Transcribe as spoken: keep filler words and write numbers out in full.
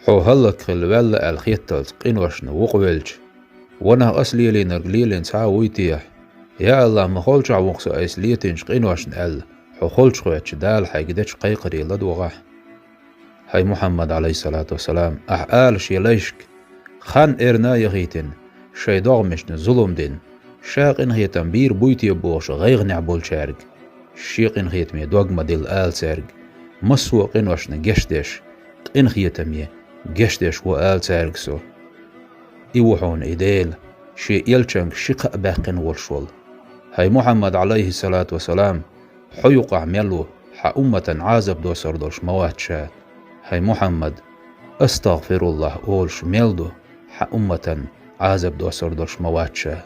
Хьо хӀаллакьхилла ваьлла аьлла хетталц къиношна вукхавелча, ванах ас лелийнарг лелийна цхьа а вуй техьа? Я АллахӀ, ма холчохь ву-кх со айса летийначу къиношна аьлла, хьо холчу хоьттучу Дала хьайга дечу кхайкхаре ладогӀахь. ХӀай Мухьаммад, Ӏалайхиссалату вассалам, ахь ала шен лайшка, хан эрна а яхийтина, шайн догӀмашна зулам дина, ша къинхетам бийр буй те бохуш гӀайгӀанехь болчаьрга, шен къинхетаме дог ма-делла ала цаьрга, массо а къиношна гечдеш, къинхетаме гечдеш ву ала цаьрга со. И ву хьуна и Дела, шен элчанга ши кхаъ баьккхина волуш волу. ХӀай Мухьаммад, Ӏалайхиссалату вассалам, хьо юкъахь мел ву, хьан умматан Ӏазап доссор долуш ма вац ша. ХӀай Мухьаммад, астагӀфируллахӀ олуш мел ду, хьан умматан Ӏазап доссор долуш ма вац ша.